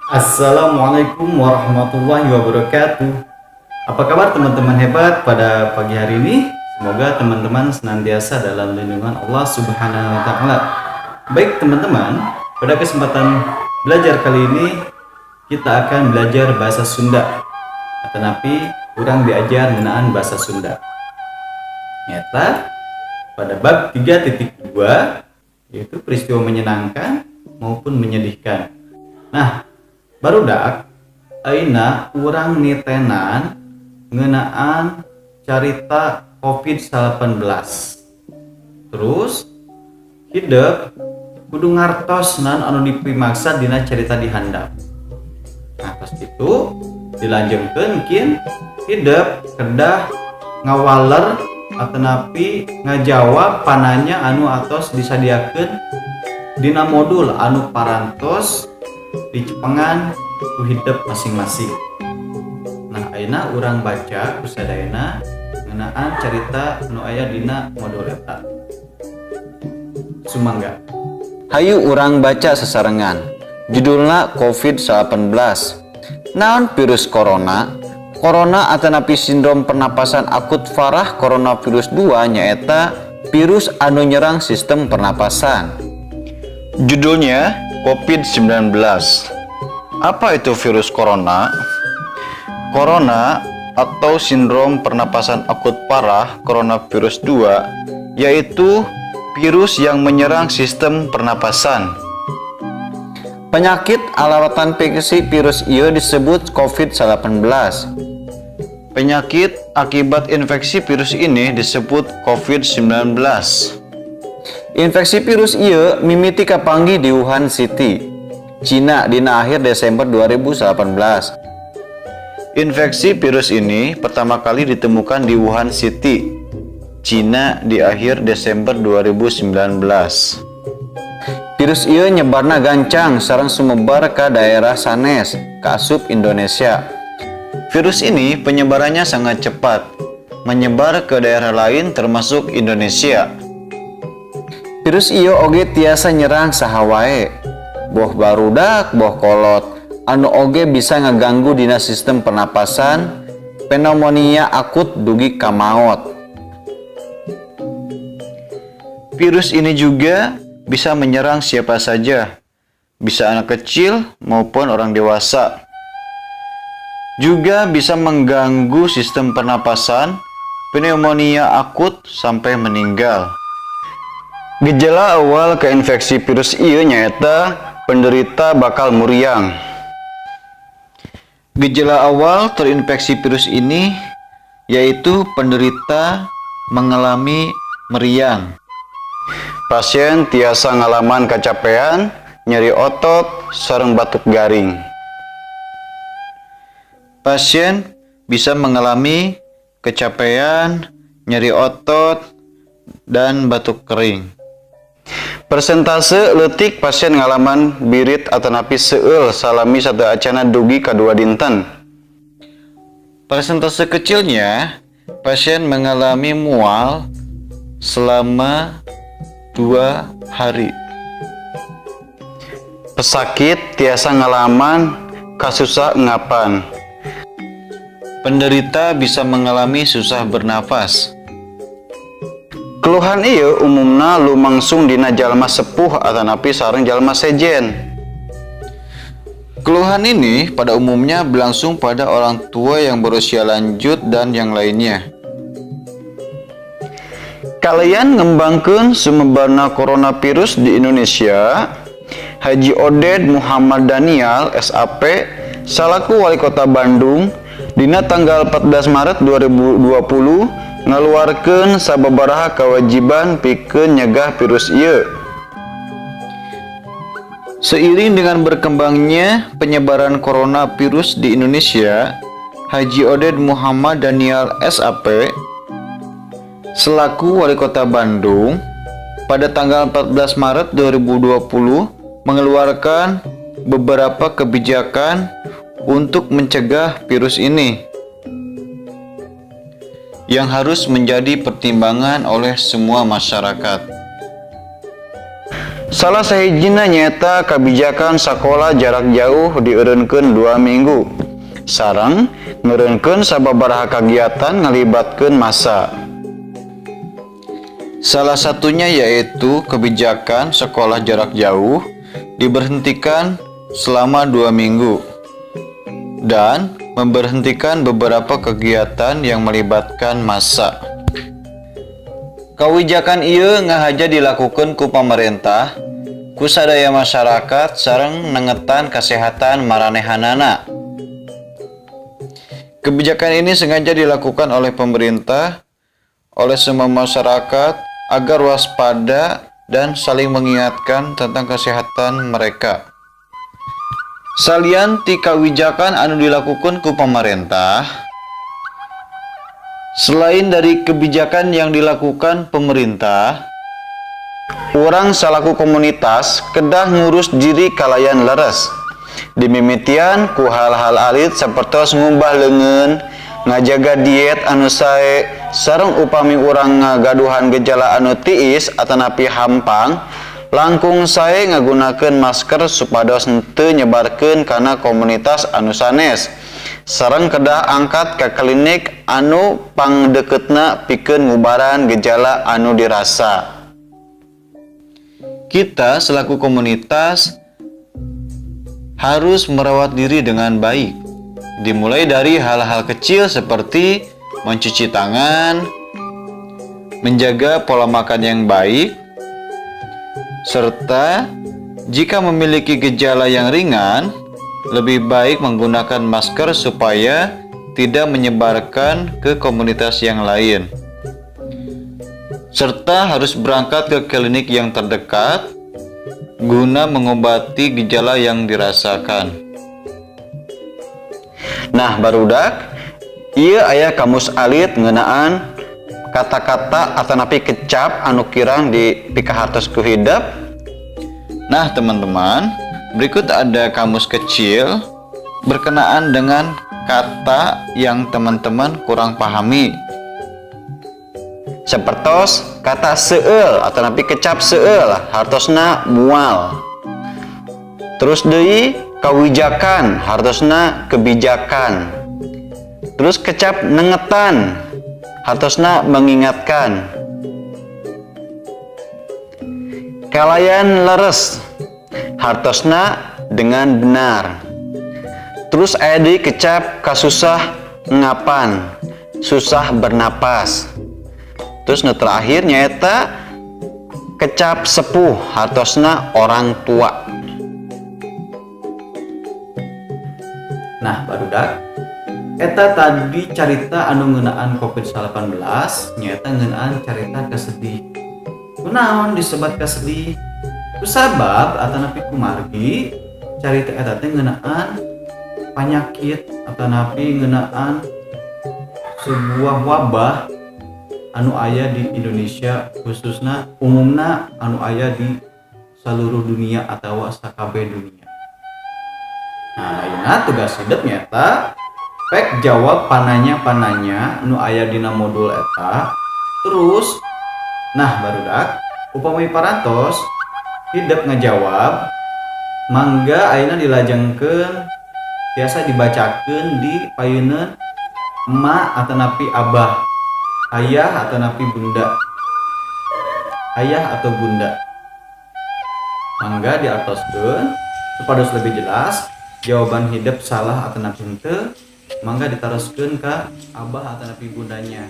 Assalamualaikum warahmatullahi wabarakatuh. Apa kabar, teman-teman hebat, pada pagi hari ini? Semoga teman-teman senantiasa dalam lindungan Allah Subhanahu wa Ta'ala. Baik teman-teman, pada kesempatan belajar kali ini kita akan belajar bahasa Sunda. Tetapi kurang diajar ngeunaan bahasa Sunda. Nyata pada bab 3.2, yaitu peristiwa menyenangkan maupun menyedihkan. Nah, barudak, ayeuna urang nitenan ngeunaan carita COVID-19. Terus hidep kudu ngartos naon anu dipimaksad dina carita di handap. Nah, pas itu dilanjutkeun kin hidep kedah ngawaler atanapi ngajawab pananya anu atos disadiakeun dina modul anu parantos dicepengan ku hidep masing-masing. Nah, ayeuna urang baca ku sadayana ngeunaan carita nu aya dina modul eta. Sumangga. Hayu urang baca sasarengan. Judulna COVID-19. Naon virus corona? Corona atanapi sindrom pernapasan akut parah coronavirus 2 nyaeta virus anu nyerang sistem pernapasan. Judulnya COVID-19. Apa itu virus corona? Corona atau sindrom pernapasan akut parah coronavirus 2 yaitu virus yang menyerang sistem pernapasan. Penyakit alawatan infeksi virus ieu disebut COVID-19. Penyakit akibat infeksi virus ini disebut COVID-19. Infeksi virus ieu mimiti kapanggih di Wuhan City, Cina, dina akhir Desember 2018. Infeksi virus ini pertama kali ditemukan di Wuhan City, Cina, di akhir Desember 2019. Virus ieu nyebarna gancang sareng sumebar ka daerah sanes, kaasup Indonesia. Virus ini penyebarannya sangat cepat, menyebar ke daerah lain termasuk Indonesia. Virus ieu oge tiasa nyerang saha wae, boh barudak, boh kolot, anu oge bisa ngaganggu dina sistem pernapasan, pneumonia akut dugi ka maot. Virus ini juga bisa menyerang siapa saja, bisa anak kecil maupun orang dewasa. Juga bisa mengganggu sistem pernapasan, pneumonia akut sampai meninggal. Gejala awal keinfeksi virus ieu nyaeta penderita bakal muriang. Gejala awal terinfeksi virus ini yaitu penderita mengalami meriang. Pasien tiasa ngalaman kecapean, nyeri otot, sareng batuk garing. Pasien bisa mengalami kecapean, nyeri otot, dan batuk kering. Persentase leutik pasien ngalaman birit atanapi seueul salami sateuacanna dugi ka 2 dinten. Persentase kecilnya, pasien mengalami mual selama 2 hari. Pesakit tiasa ngalaman kasusah engapan. Penderita bisa mengalami susah bernafas. Keluhan ieu umumna lumangsung dina jalma sepuh atanapi sareng jalma sejen. Keluhan ini pada umumnya berlangsung pada orang tua yang berusia lanjut dan yang lainnya. Kalayan ngembangkeun sumebarna coronavirus di Indonesia, Haji Oded Muhammad Danial SAP salaku Wali Kota Bandung dina tanggal 14 Maret 2020 ngaluarkeun sababaraha kewajiban pikeun nyegah virus ieu. Seiring dengan berkembangnya penyebaran coronavirus di Indonesia, Haji Oded Muhammad Daniel SAP selaku Wali Kota Bandung pada tanggal 14 Maret 2020 mengeluarkan beberapa kebijakan untuk mencegah virus ini yang harus menjadi pertimbangan oleh semua masyarakat. Salah sahijina nyaeta kabijakan sakola jarak jauh dieureunkeun 2 minggu. Sareng ngeureunkeun sababaraha kagiatan ngalibatkeun massa. Salah satunya yaitu kebijakan sekolah jarak jauh diberhentikan selama 2 minggu dan memberhentikan beberapa kegiatan yang melibatkan massa. Kawijakan ieu ngahaja dilakukan ku pamarentah ku sadaya masyarakat sareng nengetan kesehatan maranehanana. Kebijakan ini sengaja dilakukan oleh pemerintah, oleh semua masyarakat agar waspada dan saling mengingatkan tentang kesehatan mereka. Salian ti kawijakan anu dilakukan ku pemerintah, selain dari kebijakan yang dilakukan pemerintah, urang salaku komunitas kedah ngurus diri kalayan leres. Dimimitian ku hal-hal alit sapertos ngumbah leungeun, ngajaga diet anu sae, sareng upami urang ngagaduhan gejala anu tiis atanapi hampang, langkung sae ngagunakeun masker supados henteu nyebarkeun kana komunitas anu sanes. Sareng kedah angkat ka klinik anu pangdeukeutna pikeun ngubaran gejala anu dirasa. Kita selaku komunitas harus merawat diri dengan baik. Dimulai dari hal-hal kecil seperti mencuci tangan, menjaga pola makan yang baik, serta jika memiliki gejala yang ringan, lebih baik menggunakan masker supaya tidak menyebarkan ke komunitas yang lain. Serta harus berangkat ke klinik yang terdekat guna mengobati gejala yang dirasakan. Nah, barudak, ieu aya kamus alit ngeunaan kata-kata atanapi kecap anu kirang dipikahartos ku hidep. Nah, teman-teman, berikut ada kamus kecil berkenaan dengan kata yang teman-teman kurang pahami. Sapertos kata seueul atanapi kecap seueul hartosna mual. Terus deui kawijakan hartosna kebijakan. Terus kecap nengetan hartosna mengingatkan. Kalayan leres hartosna dengan benar. Terus aya deui kecap kasusah ngapan, susah bernapas. Terus nu terakhir nyaeta kecap sepuh hartosna orang tua. Nah, barudak, eta tadi carita anu ngeunaan COVID-19, nyaeta ngeunaan carita kasedih. Kunaon disebat kasedih? Kusabab atanapi kumargi carita eta teh ngeunaan panyakit atanapi ngeunaan sebuah wabah anu aya di Indonesia, khususna umumna anu aya di seluruh dunia atau sakabeh dunia. Nah, ayeuna tugas hidep nyaeta pek jawab pananya-pananya nu aya dina modul eta. Terus, nah barudak, upami parantos hidep ngajawab, mangga ayeuna dilajengkeun, biasa dibacakeun di payuneun emak atanapi abah, ayah atanapi bunda, ayah atau bunda. Mangga diartoskeun supados lebih jelas jawaban hidep salah atanapi henteu. Mangga ditaroskeun ka abah atanapi bundanya,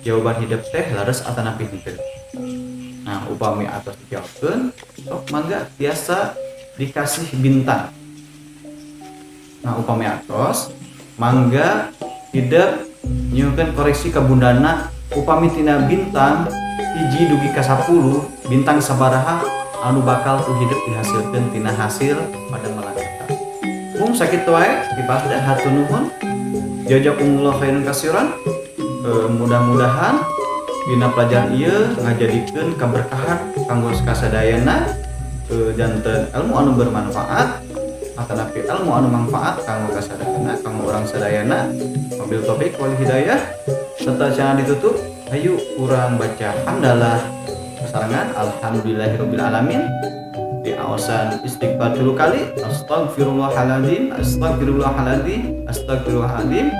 jawaban hidep teh leres atanapi henteu. Nah, upami atos dijawabkeun, sok mangga biasa dikasih bintang. Nah, upami atos, mangga hidep nyuhunkeun koreksi ka bundana, upami tina bintang 1 dugi ka 10, bintang sabaraha anu bakal ku hidep dihasilkeun tina hasil pada eta. Mung sakitu wae dibahas dan hatur nuhun. Jazakumullah khairan kasiran. Mudah-mudahan dina pelajaran ieu ngajadikeun kaberkahan kanggo kasadayana, janten ilmu anu bermanfaat atanapi ilmu anu manfaat kanggo kasadayana, kanggo urang sadayana. Wabillahi taufik wal hidayah. Serta jangan ditutup, ayo urang baca hamdalah. Sasarengan alhamdulillahirabbil alamin, diaosan istighfar tilu kali, astagfirullahaladzim, astagfirullahaladzim, astagfirullahaladzim,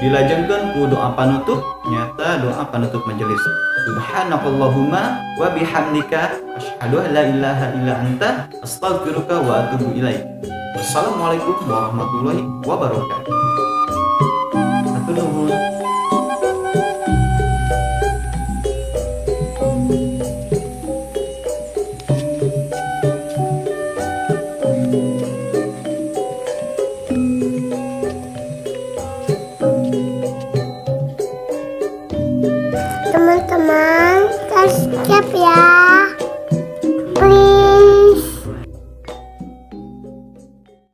dilajengkeun ku doa panutup, nyata doa panutup majelis, subhanakallahumma wa bihamdika asyhadu an la ilaha illa anta astaghfiruka wa atubu ilaik. Wassalamualaikum warahmatullahi wabarakatuh. Hatur nuhun.